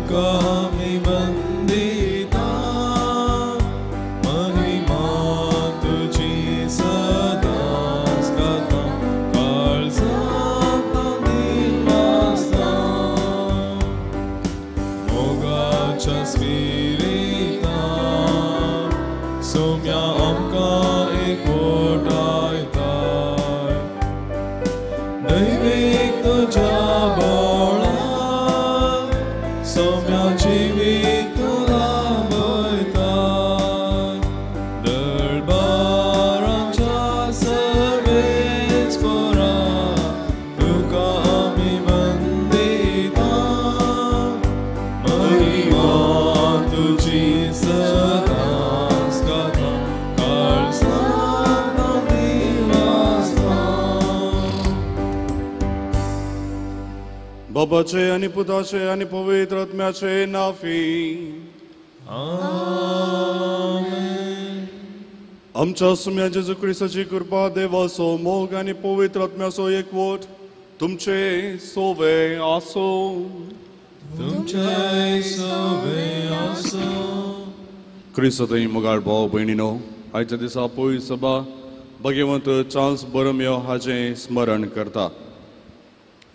तुका आमी वंदिता, महिमा तुजी सदांच गाता, काळजांत निवासता, मोगाच्या स्पिरिता सोम्या आमकां एकवटायता, दैवीक तुज्या बळान सोम्या जिवीत तुला वयता, दरबाराच्या सर्वेस्परा तुका आमी वंदिता, महिमा तुजी सदांच गाता, काळजांत निवासता. बाबाचे आनी पुताचे आनी पवित्र आत्म्याचे नाफी. आमेन. आमच्या सुम्या जेजू क्रिस्ताची कृपा, देवाचो मोग आनी पवित्र आत्म्याचो एकवट तुमचे सोवे आसो. तुमचे सोवे आसो. क्रिस्तय मोगाळ भाव भयणीनो, आयच्या दिसा पवित्र सभा भगवंत चार्ल्स बोरोमियो हाचें स्मरण करता.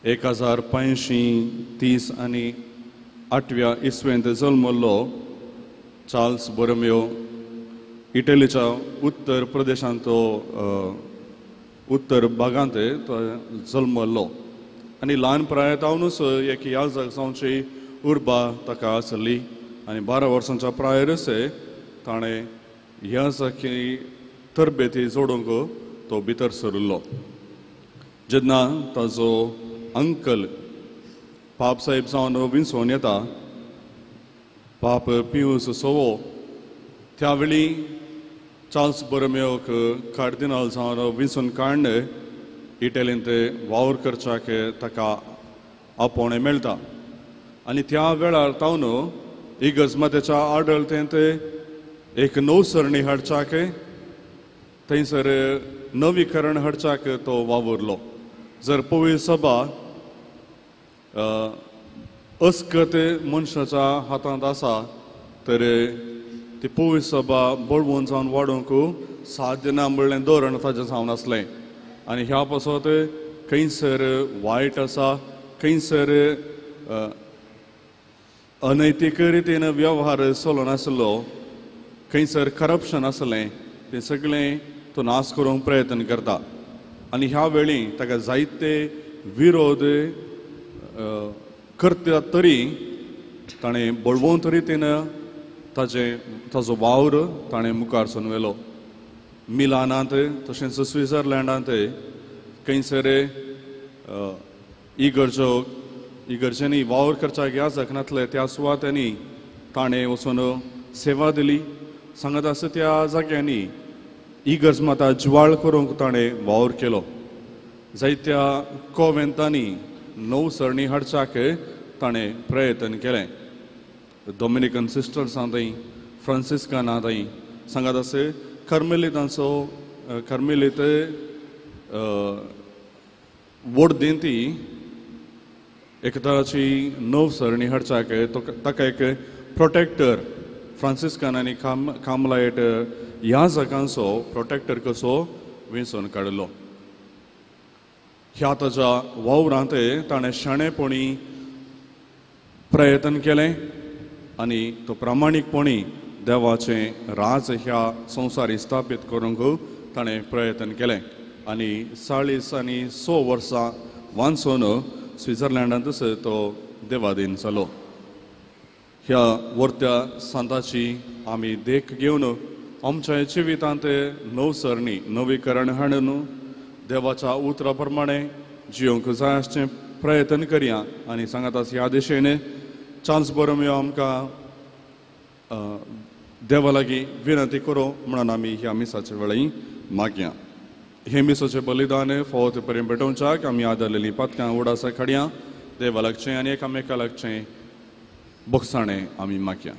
1530 आनी 8व्या इसवेंत जल्मल्लो चार्ल्स बोरोमियो इटलीच्या उत्तर प्रदेशांत तो उत्तर भागांत तो जल्मल्लो आनी ल्हान प्रायतावनूच एक याजक जावची उर्बा ताका आसली आनी 12 वर्सांच्या प्रायरच ताणें याजकी तरबेती जोडूंक तो भितर सरिल्लो. जेन्ना ताजो अंकल पाप साहेब जावन विंचोवन येता, पाप पियूस सवो, त्या वेळी चार्ल्स बोरोमियोक कार्दिनाल जावन विंचून काडून इटलींत वावर करच्याक ताका आपोवणें मेळटा आनी त्या वेळार तावन इगर्ज मातेच्या आडळतेंत एक नवसरणी हाडच्याक, थंयसर नवीकरण हाडच्याक तो वावुरलो. जर पवित्र सभा अस्कत मनशाच्या हातांत आसा तर ती पवित्र सभा बळवंत जावन वाडोवंक साध्य ना म्हणलें धोरण ताजें जावन आसलें आनी ह्या पासत खंयसर वायट आसा, खंयसर अनैतीक रितीन वेव्हार चलोन आसलो, खंयसर करप्शन आसलें तें सगळें तो नाश करूंक प्रयत्न करता आनी ह्या वेळी ताका जायते विरोध करता तरी ताणें बळवंत रितीन ताजो वावर ताणें मुखार सरून व्हेलो. मिलानांत तशेंच स्वित्झर्लंडांत खंयसर इगर्जो इगर्जेंनी वावर करच्याक याजक नासले त्या सुवातांनी ताणें वचून सेवा दिली. सांगत आसा त्या जाग्यांनी इगर्ज माता जिवाळ करूंक ताणें वावर केलो. जायत्या कोवेंतांनी नवसरणी हाडच्याक ताणें प्रयत्न केलें. डॉमिनिकन सिस्टर्सां थंय, फ्रांसिस्काना थंय, सांगात आसा कर्मेलितांचो कर्मेलित वडदेंती एक तराची नवसरणी हाडच्याक तो ताका एक प्रोटेक्टर फ्रांसिस्कान आनी कामलायट ह्या जागांचो प्रोटेक्टर कसो वेंचून काडिल्लो. ह्या ताच्या वावरांत ताणें शाणेपणी प्रयत्न केलें आनी तो प्रामाणीकपणी देवाचें राज ह्या संवसारी स्थापीत करूंक ताणें प्रयत्न केलें आनी 46 वर्सां वांचून स्वित्झर्लंडांतच तो देवाधीन जालो. ह्या वर्त्या सांताची आमी देख घेवन आमच्या जिवितांत नवसरणी नवीकरण हाडून देवाच्या उतरा प्रमाणे जियोंक जाय आसचें प्रयत्न करया आनी सांगात आसा ह्या दिशेन चार्ल्स बोरोमियो आमकां देवा लागीं विनंती करूं म्हणून आमी ह्या मिसाच्या वेळी मागया. हे मिसाचें बलिदान फावो ते पर्यंत पेटोवच्याक आमी आदारलेलीं पातकां उडासा काडया, देवा लागचें आनी एकामेका लागचें बोगसाणें आमी मागया.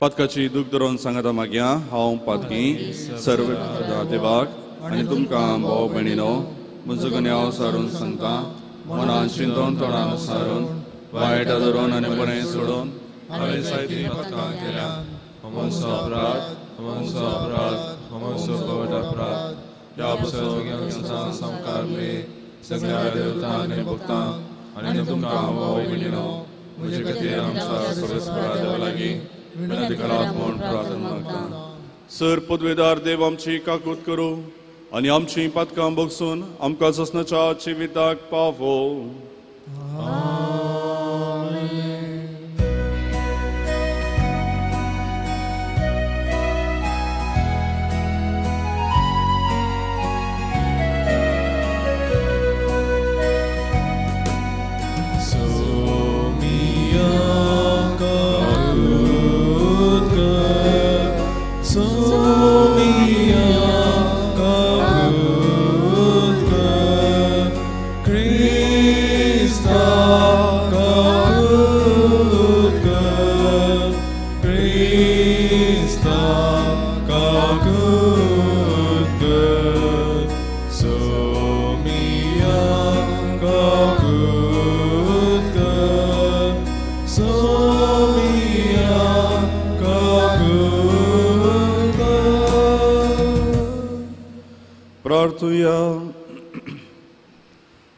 पातकाची दूख धरून सांगता मागया, हांव पातकी सर्व देवाक आनी तुमकां भाव भयणीनो म्हजो गुन्यांव सारून सांगता, मनान चिंतून तोंडान सारून वायट धरून आनी बरें सोडून हांवें जायतीं पातकां केल्या. म्हजो अपराध, म्हजो अपराध, म्हजो व्हड अपराध. ह्या पुस्तकां सदां सामकार सगळ्या देवतां आनी भक्तांक आनी तुमकां भाव भयणीनो म्हजे खातीर आमच्या सर्वेस्परा देवा लागीं विनंती करात म्हूण प्रार्थना मागता. सर पदवेदार देव आमची काकूत करूं आनी आमची पातकां बगसून आमकां ससनाच्या जिविताक पावो.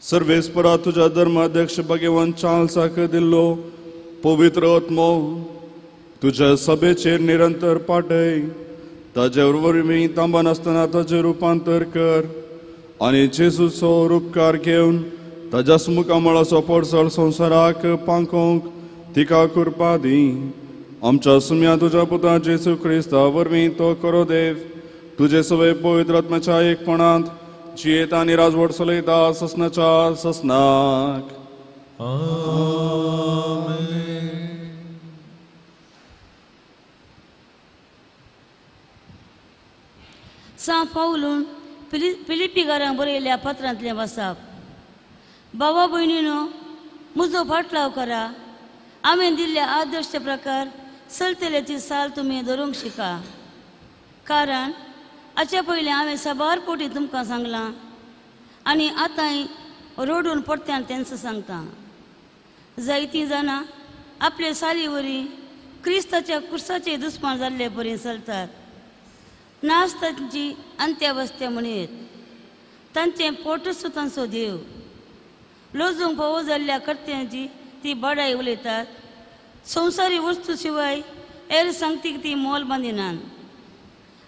सर्वेस्परा तुझ्या धर्माध्यक्ष भगवान चार्ल्साक दिल्लो पवित्र आत्मो तुझ्या सभेचेर निरंतर पाटय, ताजे वरवीं तांबनासतना ताजें रुपांतर कर आनी जेजूचो रुपकार घेवन ताज्या मुखामळाचो पडसळ संवसाराक पांकोवंक तिका कृपा दी. आमच्या सुम्या तुज्या पुता जेजू क्रिस्ता वरवीं तो करो देव तुजे सवय पवित्र आत्म्याच्या एकपणांत जियेता आनी राजवट चलयता ससनाच्या ससनाक. आमेन. सां पावलून फिलिपीकारांक बरयल्ल्या पत्रांतलें वाचप. बाबा भयणीनो, म्हजो फाटलाव करा. हांवें दिल्ल्या आदर्श प्रकार चलतल्याची साल तुमी धरूंक शिका, कारण हाचे पयलीं हांवें साबार कोटी तुमकां सांगलां आनी आतांय रडून परत्यान तेंच सांगता. जायतीं जाणां आपले साली वरी क्रिस्ताच्या कुर्साचे दुस्मान जाल्ले परी चलतात. नाच तांची अंत्यावस्था म्हणयत, तांचें पोटूच तांचो देव. लजूंक फावो जाल्ल्या कर्त्यांची ती बडाय उलयतात. संवसारी वस्तू शिवाय हेर सांगतीक ती मोल बांदिनात.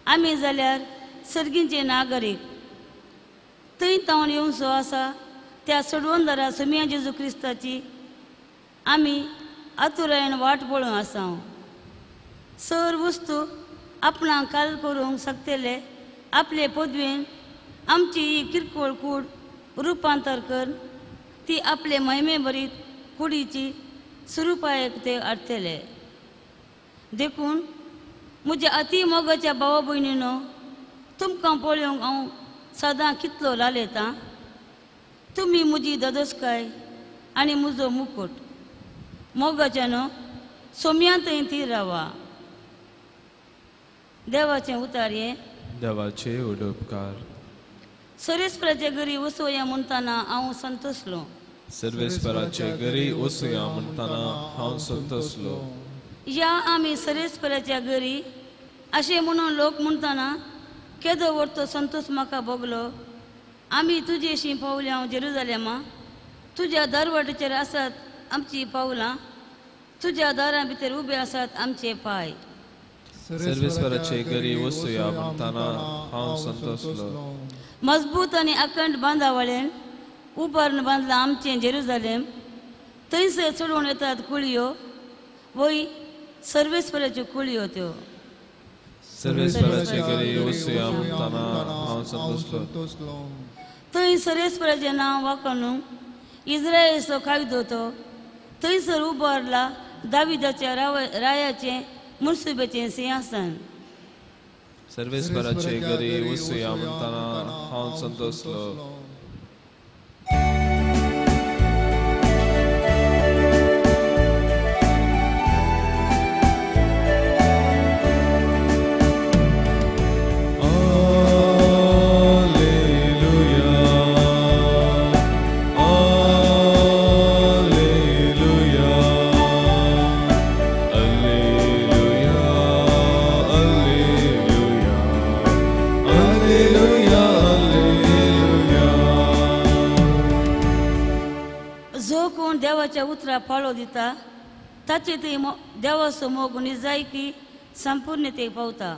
आमी जाल्यार सर्गींचे नागरीक, थंय तावन येवचो आसा त्या सोडवणदारा सुमिया जेजू क्रिस्ताची आमी आतुरायेन वाट पळोवन आसा. सर वस्तू आपणाक काल करूंक शकतले आपले पदवेन आमची ही किरकोळ कूड रुपांतर कर ती आपले महिमे भरीत कुडीची स्वरुपायक ते हाडटले. देखून म्हज्या अती मोगाच्या भावा भयणीनो, तुमकां पळोवंक हांव सदां कितलो लालेता. तुमी म्हजी ददोसकाय आनी म्हजो मुकूट. मोगाच्यानो सोम्यांतय ती रावा. देवाचें उतार हें देवाचे उडोपकार. सर्वेस्पराचे घरी वसोया म्हणटाना हांव संतोसलो. सर्वेस्पराचे घरी वसोया म्हणटाना हांव संतोसलो. या आमी सर्वेस्पराच्या घरी अशें म्हणून लोक म्हणटाना केदो व्हडलो संतोष म्हाका भोगलो. आमी तुजेशी पावल्या हांव जेरुजालेमा, तुज्या दारवाटेचेर आसात आमची पावलां, तुज्या दारां भितर उबे आसात आमचे पांय. सर्वेस्पराचे घरी वसुया म्हणटाना हांव संतोसलो. मजबूत आनी अखंड बांदावळेन उबारून बांदलां आमचें जेरुजालेम. थंयसर चडोवन येतात कुळयो, वय सर्वेस्पराच्यो कुळयो त्यो. सर्वेस्पराचे घरी वसुया म्हणटाना हांव संतोसलो. थंय सर्वेस्पराचें नांव वाखणून इस्रायलाचो कायदो तो थंयसर उबारला दाविदाच्या रायाचें मुनसुब्याचें सिंहासन. सर्वेस्पराचे घरी वसुया म्हणटाना हांव संतोसलो. Alleluia. जो कोण देवाच्या उतरा पाळो दिता ताचे थंय देवाचो मोग निजायकी संपूर्णतेक पावता.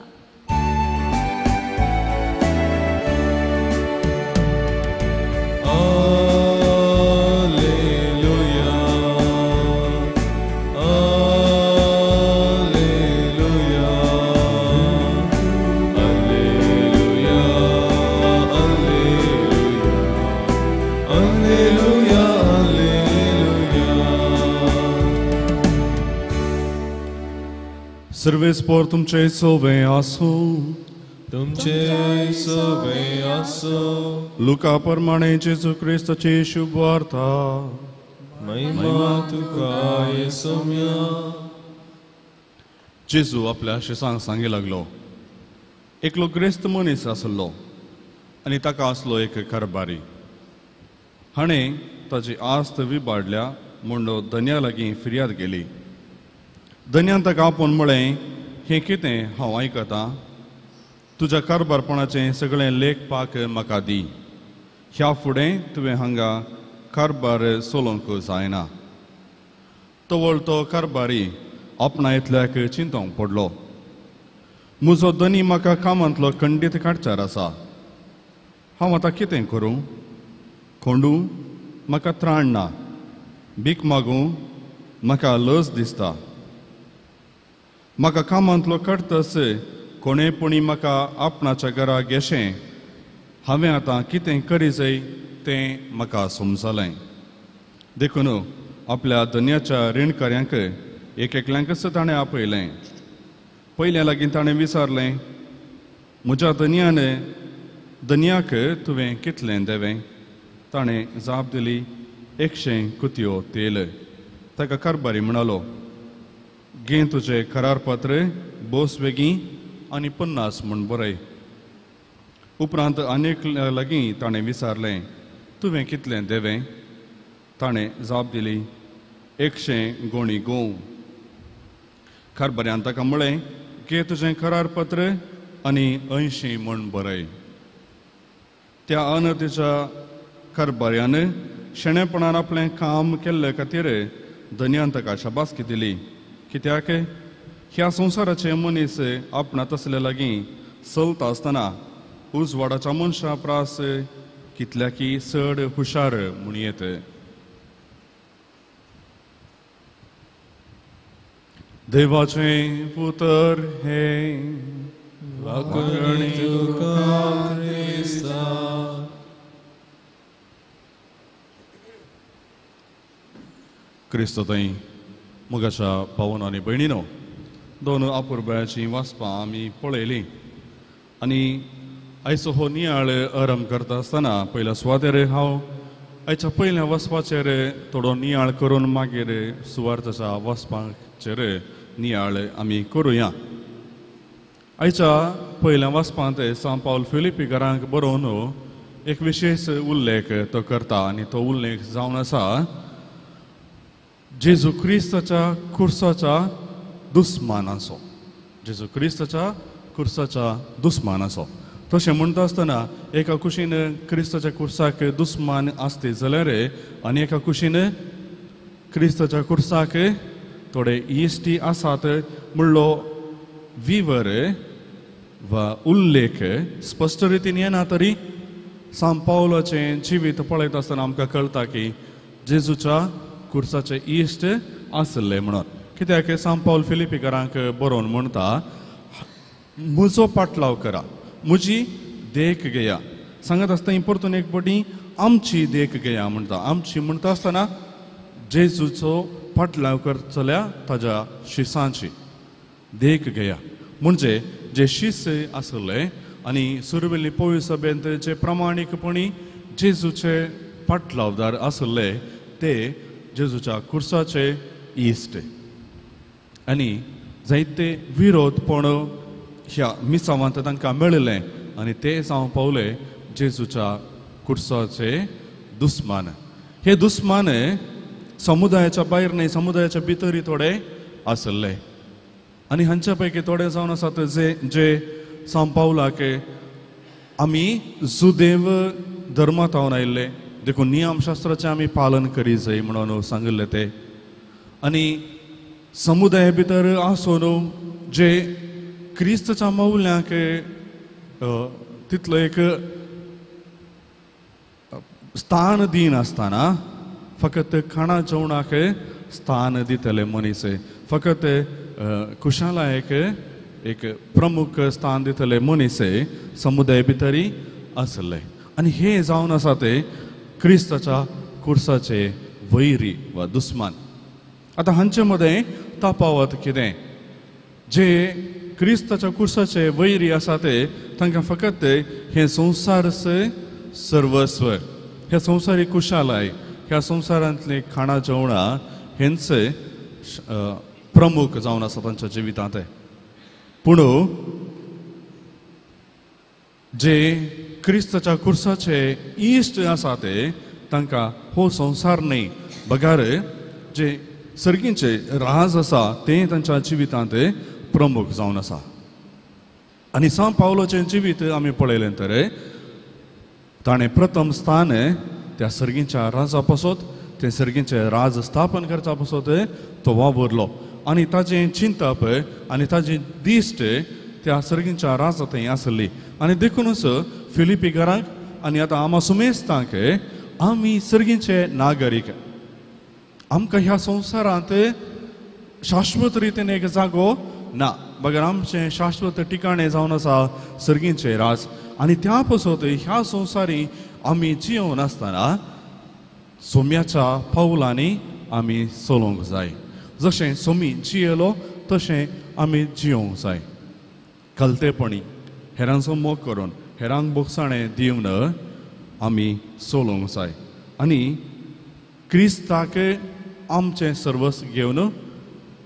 सर्वेस्पोर तुमचे सोवे आसूं. तुमचे सोवे आसूं. लुका प्रमाणे जेजू क्रिस्ताची शुभवार्ता. महिमा तुका येसोम्या. जेजू आपल्या शिसांक सांगी लागलो, एकलो ग्रेस्त मनीस आसलो आनी ताका आसलो एक कारभारी. हाणें ताची आस्त विबाडल्या म्हूण धन्या लागीं फिर्याद केली. धन्यान ताका आपोवन म्हळें, हें कितें हांव आयकतां? तुज्या कारभारपणाचें सगळें लेख पाक म्हाका दी. ह्या फुडें तुवें हांगा कारभार चलोवंक जायना. तवळ तो कारभारी आपणायतल्याक चिंतोंक पडलो, म्हजो धनी म्हाका कामांतलो खंडीत काडचार आसा. हांव आतां कितें करूं? कोंडू म्हाका त्राण ना, भीक मागूं म्हाका लज दिसता. म्हाका कामांतलो काडटस कोणें पुणी म्हाका आपणाच्या घरा घेशें. हांवें आतां कितें करी जाय तें म्हाका समजलें. देखून आपल्या धन्याच्या रिणकाऱ्यांक एक एकल्यांकच ताणें आपयलें. पयल्या लागीं ताणें विचारलें, म्हज्या धन्यान धन्याक तुवें कितलें देवें? ताणें जाप दिली, 100 कुतयो तेल. ताका कारभारी म्हणालो, घे तुजें करारपत्र, बोस वेगीं आनी 50 म्हूण बरय. उपरांत आनीक लागीं ताणें विचारलें, तुवें कितलें देवें? ताणें जाप दिली, 100 गोणी गोंव. कारभाऱ्यान ताका म्हळें, घे तुजें करारपत्र आनी 80 म्हूण बरय. त्या अनतीच्या कारभाऱ्यान शेणेपणान आपलें काम केल्ले खातीर धन्यान ताका शाबासकी दिली. कित्याक ह्या संवसाराचे मनीस आपणा तसले लागीं चलता आसतना उजवाडाच्या मनशा प्रास कितल्याकी चड हुशार म्हणयेत. देवाचें उतर हें. वाकणी तुका क्रिस्ता. क्रिस्त थंय मोगाच्या भावन आनी भयणीनो, दोन आपुरबायाचीं वाचपां आमी पळयलीं आनी आयचो हो नियाळ आरंभ करता आसतना पयल्या सुवातेर हांव आयच्या पयल्या वचपाचेर थोडो नियाळ करून मागीर सुवार्थाच्या वचपाचेर नियाळ आमी करुया. आयच्या पयल्या वाचपांत सांत पावल फिलिपीकारांक बरोवन एक विशेश उल्लेख तो करता आनी तो उल्लेख जावन आसा जेजू क्रिस्ताच्या खुर्साच्या दुस्मानाचो. जेजू क्रिस्ताच्या खुर्साच्या दुस्मानाचो. तशें म्हणटा आसतना एका कुशीन क्रिस्ताच्या खुर्साक दुस्मान आसते जाल्यार आनी एका कुशीन क्रिस्ताच्या खुर्साक थोडे इश्टी आसात म्हणलो विवर वा उल्लेख स्पश्ट रितीन येना तरी सांत पावलाचें जिवीत पळयता आसतना आमकां कळटा की जेजूच्या खुर्साचे इश्ट आसले म्हणून. कित्याक सांत पावल फिलिपीकारांक बरोवन म्हणटा, म्हजो पाटलाव करा, म्हजी देख घेया. सांगत आसतना परतून एक पटी आमची देख घेया म्हणटा. आमची म्हणटा आसतना जेजूचो पाटलाव करतल्या ताज्या शिसांची देख घेया. म्हणजे जे शिस आसले आनी सुरवेली पवित्र सभेंत जे प्रामाणीकपणी जेजूचे पाटलावदार आसले ते जेजूच्या खुर्साचे इश्ट. आनी जायते विरोधपण ह्या मिसावांत तांकां मेळिल्लें आनी ते जावं पावले जेजूच्या खुर्साचे दुस्मान. हे दुस्मान समुदायाच्या भायर न्हय, समुदायाच्या भितरय थोडे आसले आनी हांच्या पैकी थोडे जावन आसात जे जे सांत पावलाक आमी जुदेव धर्मांत आयिल्ले, देखून नियमशास्त्राचें आमी पालन करी जाय म्हणून सांगिल्लें तें. आनी समुदाया भितर आसून जे क्रिस्ताच्या मौल्यांक तितलो एक स्थान दिनासतना फकत खाणा जेवणाक स्थान दितले मनीस, फकत खुशालायक एक प्रमुख स्थान दितले मनीस समुदाय भितरी आसले. आनी हे जावन आसा ते क्रिस्ताच्या कुर्साचे वैरी वा दुस्मान. आतां हांचे मदें तफावत कितें? जे क्रिस्ताच्या कुर्साचे वैरी आसा ते तांकां फकत हें संवसार सर्वस्व, ह्या संवसारी खुशालाय, ह्या संवसारांतलीं खाणां जेवणां हेंच प्रमुख जावन आसा तांच्या जिवितांत. पूण जे क्रिस्ताच्या कुर्साचे इश्ट आसा ते तांकां हो संवसार न्हय बगार जे सर्गींचे राज आसा तें तांच्या जिवितांत प्रमुख जावन आसा. आनी सांव पावलोचें जिवीत आमी पळयलें तर ताणें प्रथम स्थान त्या सर्गींच्या राजा पासत, ते सर्गींचे राज स्थापन करच्या पासत तो वावुरलो आनी ताजें चिंतप आनी ताजी दिश्ट त्या सर्गींच्या राजा थंय आसली. आनी देखूनच फिलिपीकारांक आनी आतां आमा सुमेस्तांक आमी सर्गींचे नागरीक, आमकां ह्या संवसारांत शाश्वत रितीन एक जागो ना, बगर आमचें शाश्वत ठिकाणें जावन आसा सर्गींचें राज. आनी त्या पासत ह्या संवसारी आमी जियोवन आसतना सोम्याच्या पावलांनी आमी चलोवंक जाय. जशें सोमी जियेलो तशें आमी जियोवंक जाय, कलतेपणी हेरांचो मोग करून हेरांक बोगसाणें दिवन आमी चलोवंक जाय. आनी क्रिस्ताक आमचें सर्वस्व घेवन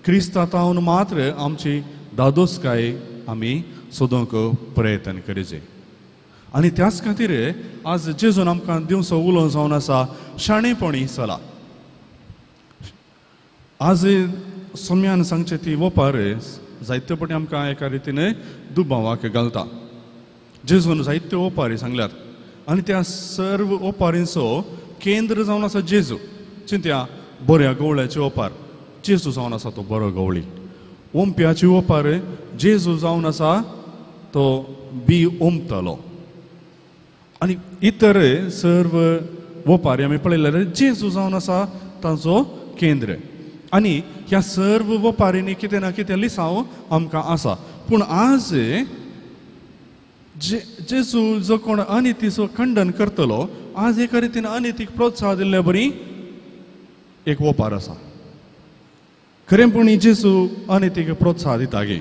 क्रिस्तांत मात्र आमची दादोसकाय आमी सोदूंक प्रयत्न करीजे. आनी त्याच खातीर आज जेजून आमकां दिवचो उलोवंक जावन आसा शाणेपणी चला. आज सोम्यान सांगचें ती वोपार जायते पटी आमकां एका रितीन दुबावाक घालता. जेजून जायत्यो ओपारी सांगल्यात आनी त्या सर्व ओपारींचो केंद्र जावन आसा जेजू. चिंत्या बऱ्या गवळ्याची ओपार, जेजू जावन आसा तो बरो गवळी. ओंप्याची ओपार, जेजू जावन आसा तो बी ओंपतलो. आनी इतर सर्व ओपारी आमी पळयल्यार जेजू जावन आसा तांचो केंद्र. आनी ह्या सर्व वपारींनी कितें ना कितें लिसांव आमकां आसा. पूण आज जेजू जो कोण अनितीचो खंडन करतलो, आज एका रितीन अनितीक प्रोत्साहन दिल्ले बरी एक वपार आसा. खरेंपणी जेजू अनितीक प्रोत्साहन दिता गे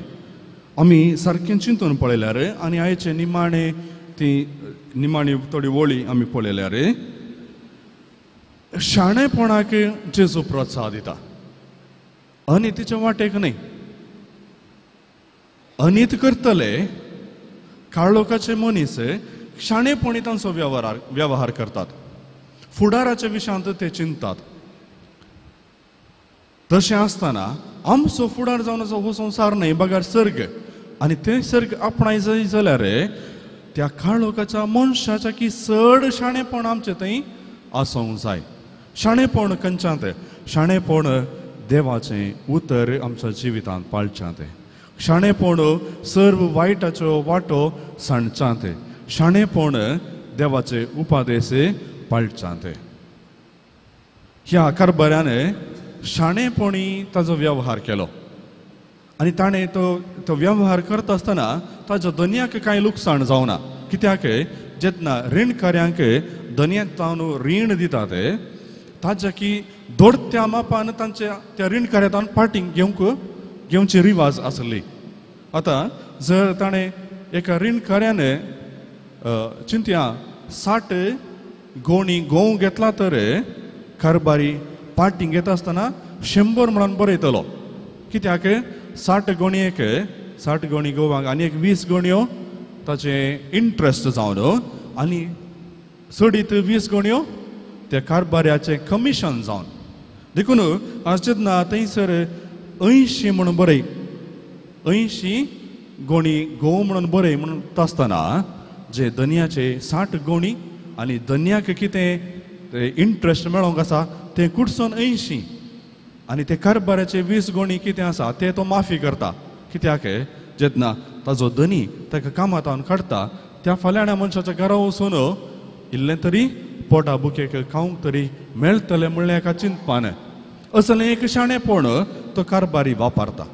आमी सारकें चिंतून पळयल्यार आनी आयचे निमाणे ती निमाणी थोडी वळी आमी पळयल्यार शाणेपणाक जेजू प्रोत्साहन दिता, अनितीच्या वाटेक न्हय. अनीत करतले काळोखाचे मनीस शाणेपणी तांचो व्यवहार करतात, फुडाराच्या विशयांत ते चिंततात. तशें आसतना आमचो फुडार जावन आसा हो संवसार न्हय बगर सर्ग. आनी तें सर्ग आपणाय जाय जाल्यार त्या काळोखाच्या मनशाच्या की चड शाणेपण आमचें थंय आसूंक जाय. शाणेपण खंयच्यान? शाणेपण देवाचें उतर आमच्या जिवितांत पाळच्यांत, शाणेपण सर्व वायटाच्यो वाटो सांडच्यांत, शाणेपण देवाचे उपादेश पाळच्यांत. ह्या कारभाऱ्यान शाणेपणी ताजो व्यवहार केलो आनी ताणें तो व्यवहार करता आसतना ताजो धनयाक कांय लुकसाण जावना. कित्याक जेन्ना रीणकाऱ्यांक धनयांत रीण दिता ते ताज्या की दोडत्या मापान तांच्या त्या रीणकाऱ्यांत पार्टींग घेवची रिवाज आसली. आतां जर ताणें एका रीणकाऱ्यान चिंतया 60 गोणी गोंव घेतला तर कारभारी पार्टींग घेता आसतना 100 म्हणून बरयतलो. कित्याक 60 गोणयेक 60 गोणी गोवाक आनी एक 20 गोणयो ताचें इंट्रस्ट जावन आनी चडीत 20 गोणयो त्या कारभाऱ्याचें कमिशन जावन. देखून आज जेन्ना थंयसर 80 म्हणून बरय, 80 गोणी गोव म्हणून बरय म्हणून आसतना जे धनयाचे 60 गोणी आनी धनयाक कितें इंट्रस्ट मेळोंक आसा तें कुडसून 80 आनी ते कारबाराचे 20 गुणी कितें आसा ते तो माफी करता. कित्याक जेन्ना ताजो धनी ताका कामातावन काडटा त्या फाल्याण्या मनशाच्या घरा वचून इल्लें तरी पोटा बुकेक खावंक तरी मेळटलें म्हणलें एका चिंतपान असलें एक शाणेपण तो कारबारी वापरता.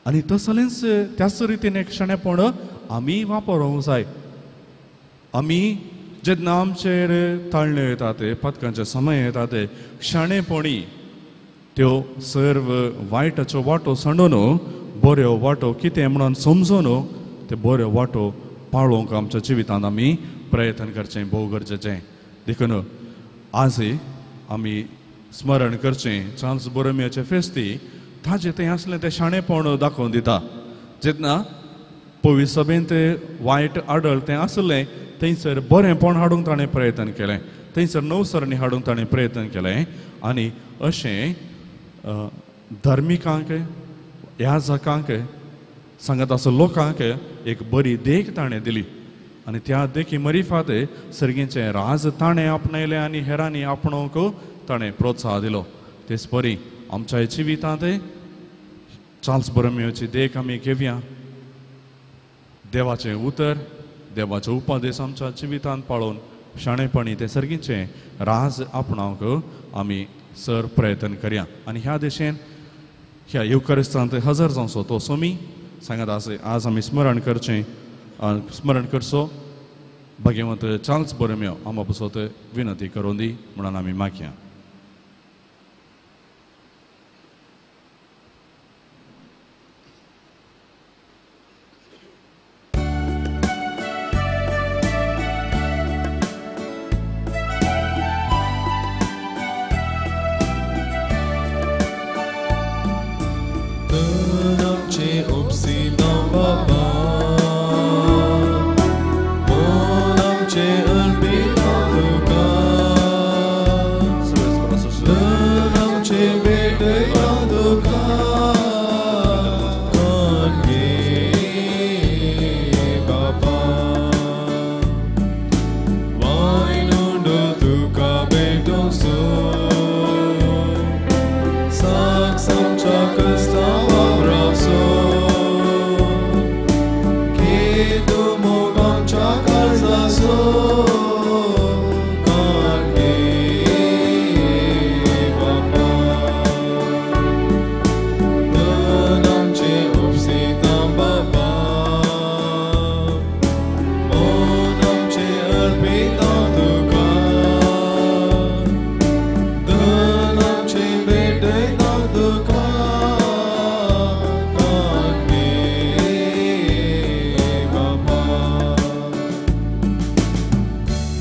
आनी तसलेंच त्याच रितीन एक शाणेपण आमी वापरूंक जाय. आमी जेन्ना आमचेर ताळण्यो येतात, पदकांचे समय येतात, शाणेपणी त्यो सर्व वायटाच्यो वाटो सांडून बऱ्यो वाटो कितें म्हणून समजून ते बऱ्यो वाटो पाळोवंक आमच्या जिवितांत आमी प्रयत्न करचें भोव गरजेचें. देखून आज आमी स्मरण करचें चार्ल्स बोरोमियाचे फेस्ती ताजें थंय आसलें तें शाणेपण दाखोवन दिता. जेन्ना पवी सभेंत वायट आडळ तें आसलें थंयसर बरेंपण हाडूंक ताणें प्रयत्न केलें, थंयसर नवसरणी हाडूंक ताणें प्रयत्न केलें आनी अशें धार्मिकांक याजकांक सांगत आसो लोकांक एक बरी देख ताणें दिली आनी त्या देखी मरिफात सर्गीचें राज ताणें आपणायलें आनी हेरांनी आपणोवंक ताणें प्रोत्साह दिलो. तेच परी आमच्या जिवितांत चार्ल्स बोरोमियोची देख आमी घेवया. देवाचें उतर, देवाचो उपदेश आमच्या जिवितांत पाळोवन शाणेपणी ते सर्गीचें राज आपणावंक आमी सर प्रयत्न करया. आनी ह्या देशेन ह्या येवकारिस्तांत हजर जावचो तो सोमी सांगात आज आमी स्मरण करचें, स्मरण करचो भाग्यवंत चार्ल्स बोरोमियो आमा पसत विनंती करून दी म्हणून आमी मागया.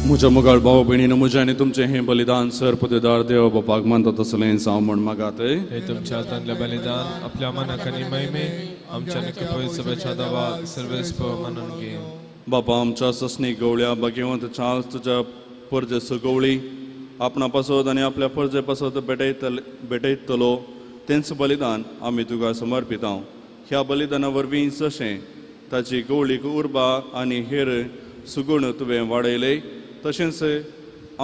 म्हज्या मोगाळ भाव भयणीन म्हजें आनी तुमचें हें बलिदान सर पदेदार देव बापाक मानता तसलें जावं म्हण मागात. हे तुमच्या हातांतलें बलिदान आपल्या मनाक आनी महिमे आमच्या सभेच्या दावा सर्वेस्प मानून घे. बापा आमच्या ससनी गवळ्या भाग्यवंत चार्ल्स तुज्या परजे सगवळी आपणा पासत आनी आपल्या परजे पासत भेटयतलो तेंच बलिदान आमी तुका समर्पितांव. ह्या बलिदाना वरवीं जशें ताची गवळीक उर्बा आनी हेर सुगूण तुवें वाडयले तशेंच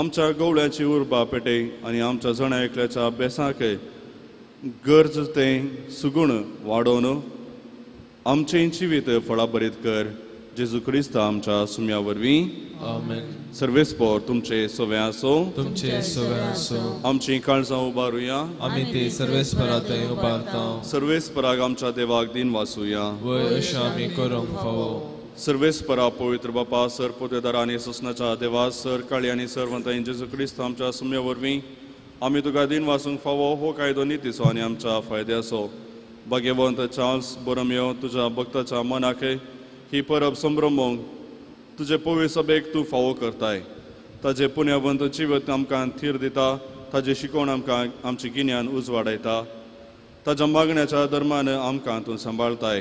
आमच्या गवळ्याची उर्बा पेटय आनी आमच्या जणा एकल्याच्या अभ्यासाक गरज तें सुगूण वाडोवन आमचें जिवीत फळाभरीत कर. जेजू क्रिस्त आमच्या सुम्या वरवीं. आमेन. सर्वेस्पोर तुमचे सवे आसो, तुमचे सवे आसो. आमची काळजां उबारुया, आमी ती सर्वेस्परा थंय उबारता. सर्वेस्पराक आमच्या देवाक दिन वाचुया, वय अशें आमी करूंक फावो. सर्वेस्परा पवित्र बापा सर पोतेदार आनी सोसनाच्या देवा सर काळी आनी सर्वंताई जेजू क्रिस्त आमच्या सुम्या वरवीं आमी तुका दिन वाचूंक फावो हो कायदो नितीचो आनी आमच्या फायद्याचो. भाग्यवंत चार्ल्स बोरोमियो तुज्या भक्ताच्या मनाक ही परब संभ्रमोंक तुजे पवित्र सभेक तूं फावो करताय. ताजे पुण्यावंत जिवीत आमकां थीर दिता, ताजी शिकवण आमकां आमची गिन्यान उजवाडायता, ताज्या मागण्याच्या धर्मान आमकां तूं सांबाळताय.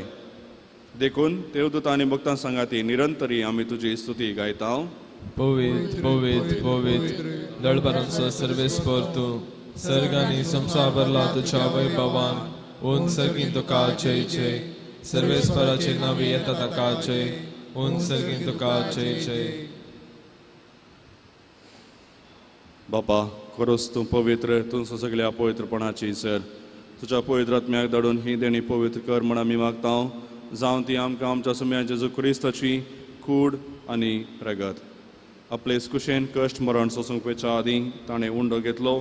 देखून देवदूत आनी भक्तां सांगाती निरंतरी आमी तुजी स्तुती गायता. पवित्र पवित्र पवित्र दळभरांचो सर्वेस्पर तूं सर्ग आनी संवसार भरला तुज्या वैभवान. ऊन सर्गीन तुका जय जय. सर्वेस्पराचे नांव येता ताका जय. ऊन सर्गीन तुका जय जय. बापा खरोच तूं पवित्र, तूं सगळ्या पवित्रपणाची सर तुज्या पवित्र आत्म्याक धाडून ही देणी पवित्र कर म्हण आमी मागता, जावं ती आमकां आमच्या सुम्या जेजू क्रिस्ताची कूड आनी रगत. आपले कुशेन कश्ट मरण सोसूंक वयच्या आदीं ताणें उंडो घेतलो,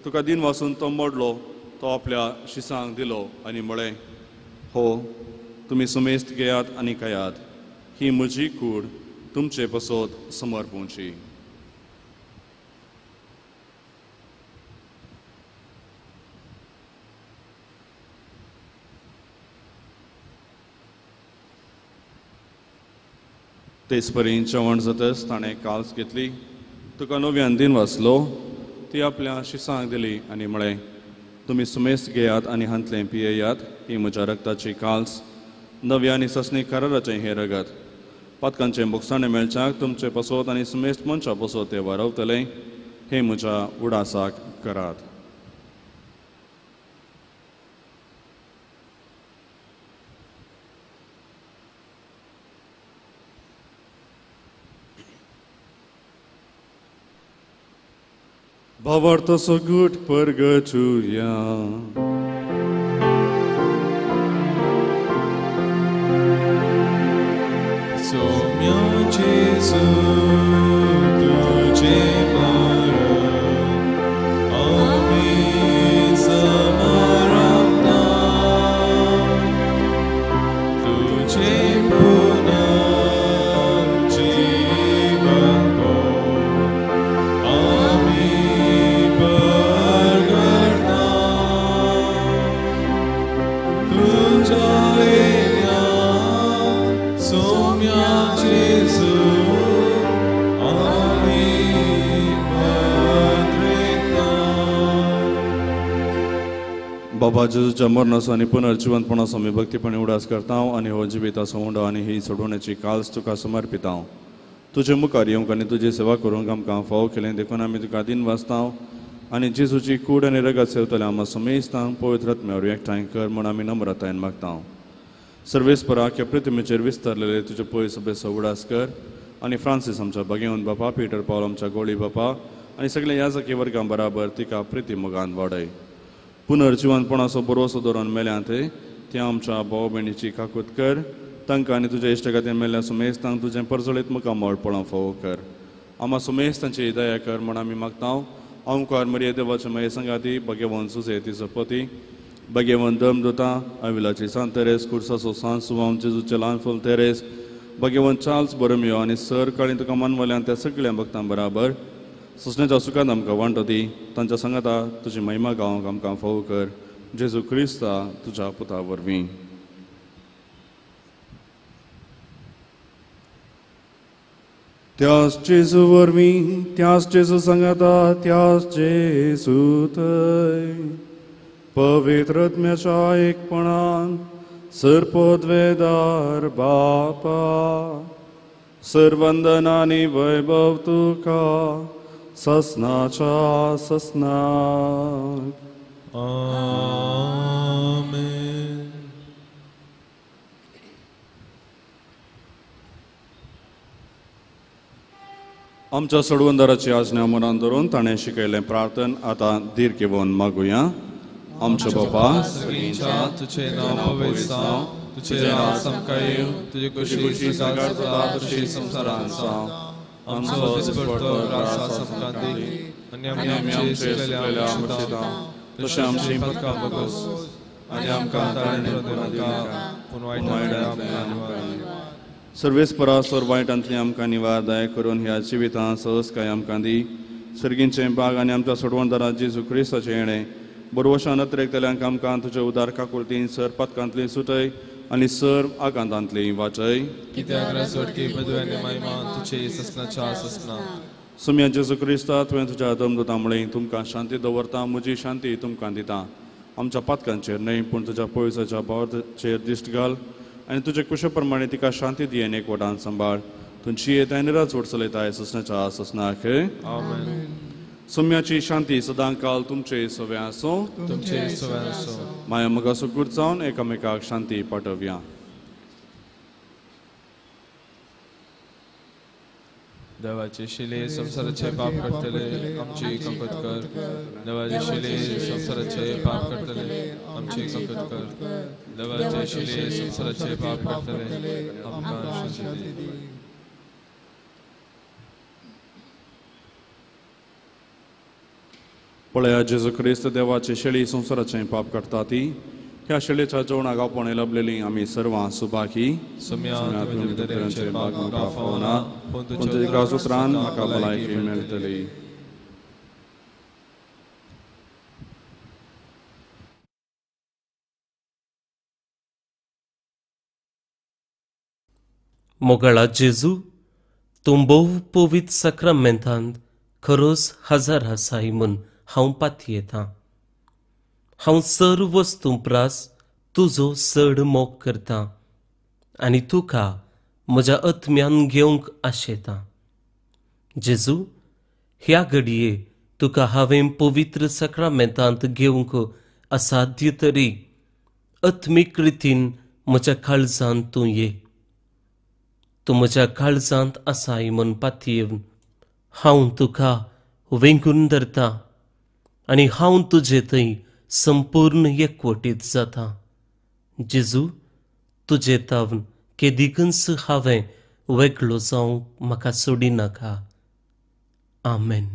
तुका दिन वासून तो मोडलो, तो आपल्या शिसांक दिलो आनी म्हळें, हो तुमी सुमेस्त घेयात आनी खायात, ही म्हजी कूड तुमचे पसत समर्पूंची. तेच परी जेवण जातच ताणें काल्स घेतली, तुका नव्यान दिन वाचलो, ती आपल्या शिसांक दिली आनी म्हळें, तुमी सुमेस्त घेयात आनी हांतलें पियेयात, ही म्हज्या रक्ताची काल्स, नव्या आनी ससनी कराराचें हें रगत, पातकांचें बोगसाणें मेळच्याक तुमचे पसत आनी सुमेस्त मनशां पसत तें वारवतलें, हें म्हज्या उडासाक करात. भावार्थाचो गूट परगटुया. सोम्या जेजू तुझे मरण आमी समर्पता, तुझे पुनर्जीवन आमी परगटता, तुझ्या येण्या सोम्या जेजू आमी पत्रिता. बाबा जेजूच्या मरणाचो आनी पुनर्जिवंतपणाचो आमी भक्तीपणी उडास करता आनी हो जिविताचो उंडो आनी ही सोडवण्याची काल्स तुका समर्पिता. तुजे मुखार येवंक आनी तुजी सेवा करूंक आमकां फावो केलें देखून आमी तुका दिन वाचता आनी जेजूची कूड आनी रगत सेवतले आमकां समेस्तांक पवित्र आत्म्या वरवीं एकठांय कर म्हूण आमी नम्रतायेन मागता. सर्वेस्परा ह्या पृथ्वीचेर विस्तारलेले तुजे पय सभेचो उडास कर आनी फ्रांसीस आमच्या भगेवन बापा, पीटर पावल आमच्या गोळी बापा आनी सगल्या याजकी वर्गां बराबर तिका प्रिती मोगान वाडय. पुनर्जिवनपणाचो बरोसो दवरून मेल्यांत त्या आमच्या भाव भयणीची काकूत कर, तांकां आनी तुज्या इश्ट खातीर मेल्ल्या सुमेस्तांक तुजें परजळीत मुखामळ पळोवंक फावो कर. आमा सुमेस्तांची दया कर म्हूण आमी मागता. ओंकार मरिये देवाच्या माये संगाती, भगेवन सुजे तिचो पती, भगेवन दमदुता, आविलाची सांत तेरेस, कुर्साचो सांत सुवाम, जेजूचे ल्हान फूल तेरेस, भगेवन चार्ल्स बरोमियो आनी सर काळी तुका मानवल्यान त्या सगळ्या भक्तां बराबर सोंसण्याच्या सुखान आमकां वांटो दी, तांच्या सांगाता तुजी महिमा गावंक आमकां फावो कर, जेजू क्रिस्ता तुज्या पुता वरवीं. त्याच जेजू वरवीं, त्याच जेजू सांगाता, त्याच जेजू थंय पवित्र आत्म्याच्या एकपणान सर्पोद्वेदार बापा, सर्वंदन आनी वैभव तुका ससनाच्या ससनाक. आमेन. आमच्या सोडवणदाराची आज्ञा मनान धरून ताणें शिकयलें प्रार्थन आतां धीर घेवन मागुया. आमच्या बापा सगळींच्या तुझे नांव पवित्र जावं, तुझे राज आमकां येवं, तुजी खुशी स्वर्गार जाता तशी संवसारांत जावं. आमचो दिसपडतो रास आमकां दी आनी आमी आमचे सुकलेल्या आमच्या तशें आमची पदकां बगस आनी आमकां ताळें दिवनाका, पूण वायटांतल्यान आमकां निवार. सर्वेस्परा सोर वायटांतली आमकां निवार दया करून ह्या जिवितांत सहजकाय आमकां दी. सर्गींचें बाग आनी आमच्या सोडवणदारा जेजू क्रिस्ताचें येणें बरवशान अतिरेकतल्यांक आमकां तुजे उदार काकुळतीन सर पातकांतली सुटय आनी सर आकांतांतली वाचय. कित्याक राजवटकी पदवी आनी महिमा तुजे ससनाच्या ससना. सुम्या जेजू क्रिस्ता, तुवें तुज्या दमदुतां म्हळें, तुमकां शांती दवरता, म्हजी शांती तुमकां दिता. आमच्या पातकांचेर न्हय पूण तुज्या पयसाच्या भावाचेर दिश्ट घाल आनी तुजे कुशे प्रमाणे तिका शांती दी आनी एकवटान सांबाळ. तुमची येत आनी राजवट चलयताय ससनाच्या ससनाक. आमेन. सुम्याची शांती सदांकाल तुमचे सवे आसूं, तुमचे सवे आसूं. माया मोगा सुगूर जावन एकामेकाक शांती पाठोवया. देवाचे शिले संवसाराचे पाप करतले आमची कंकत कर. देवाचे शिले संवसाराचे पाप करतले आमची कंकत कर. देवाचे शिले संवसाराचे पाप करतले आमकां शांती दी. पळया जेजू क्रिस्त देवाची शेळी संवसाराचें पाप करता ती ह्या शेळीच्या जेवणाक आपण लभलेली आमी सर्वां सुबाकी. सुत्रान म्हाका भलायकी मेळटली. मोगाळा जेजू, तूं भोव पवित्र साक्रामेंतांत खरोच हजार आसाय म्हूण हांव पातयेतां. हांव सर्व वस्तूं प्रास तुजो चड मोग करतां आनी तुका म्हज्या आत्म्यान घेवंक आशेतां. जेजू, ह्या घडये तुका हांवें पवित्र साक्रामेंतांत घेवंक असाध्य तरी आत्मीक रितीन म्हज्या काळजांत तूं ये. तूं म्हज्या काळजांत आसाय म्हूण पातयेवन हांव तुका वेंगून धरतां आनी हांव तुजे थंय संपूर्ण एकवटीत जाता. जेजू, तुजे तावन केदिकूच हांवें वेगळो जावंक म्हाका सोडिनाका. आमेन.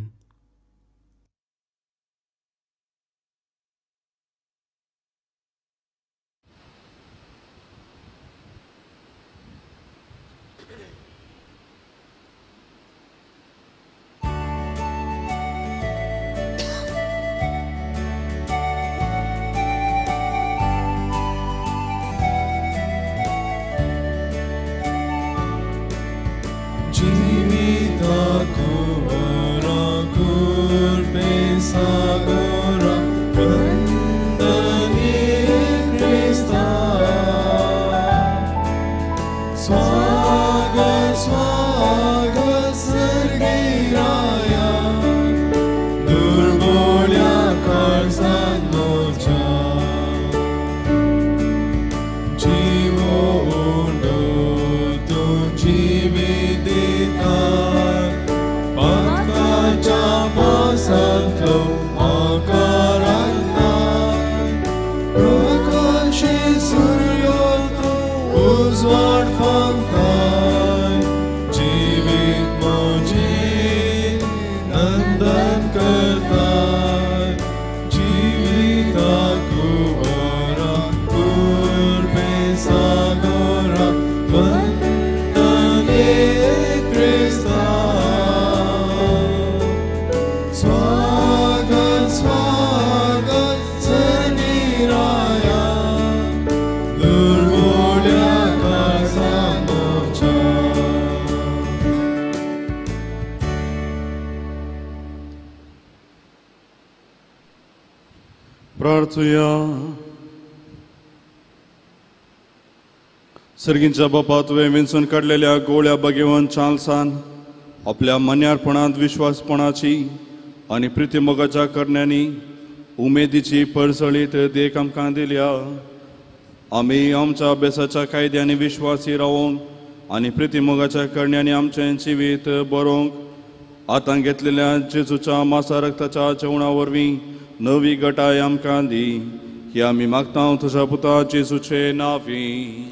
प्रार्थुया. सर्गींच्या बापा, तुवें विंचून काडलेल्या गोळ्या बागेवन चार्ल्सान आपल्या मन्यारपणांत विश्वासपणाची आनी प्रितीमोगाच्या करण्यांनी उमेदीची परजळीत देख आमकां दिल्या. आमी आमच्या अभ्यासाच्या कायद्यांनी विश्वासी रावोंक आनी प्रितीमोगाच्या करण्यांनी आमचें जिवीत बरोवंक आतां घेतलेल्या जेजूच्या मासा रक्ताच्या जेवणा वरवीं नवी गटाय आमकां दी. ही आमी मागता तुज्या पुता जेजूचे नांवी.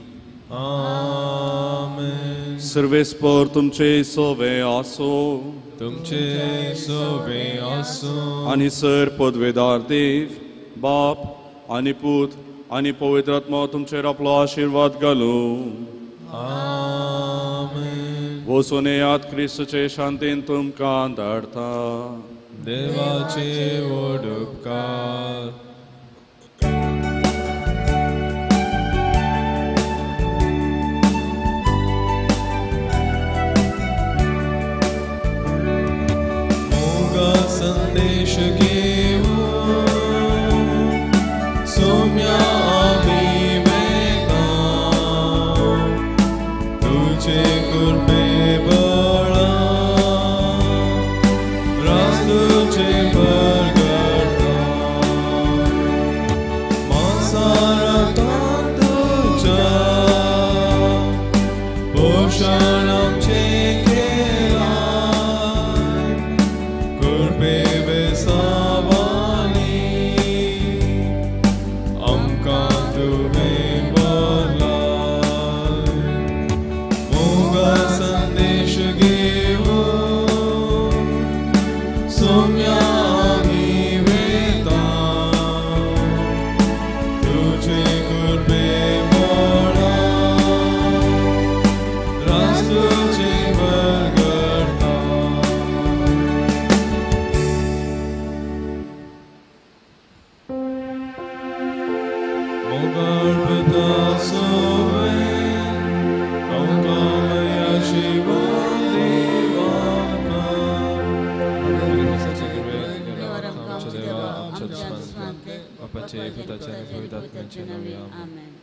आमेन. सर्वेस्पर तुमचे सोवे आसो. तुमचे सोवे आसो. आनी सर पदवेदार देव बाप आनी पूत आनी पवित्र आत्मा तुमचेर आपलो आशिर्वाद घालूं. आमेन. वचून येयात, क्रिस्तचे शांतीन तुमकां धाडटा. देवाचे व्हड उपकार. मोगा संदेश घेऊन सोम्या आमी वेता तुझे कृपे बळा तुझे परगटा. पुताच्या आनी पवित्र आत्म्याच्या नांवान आमेन.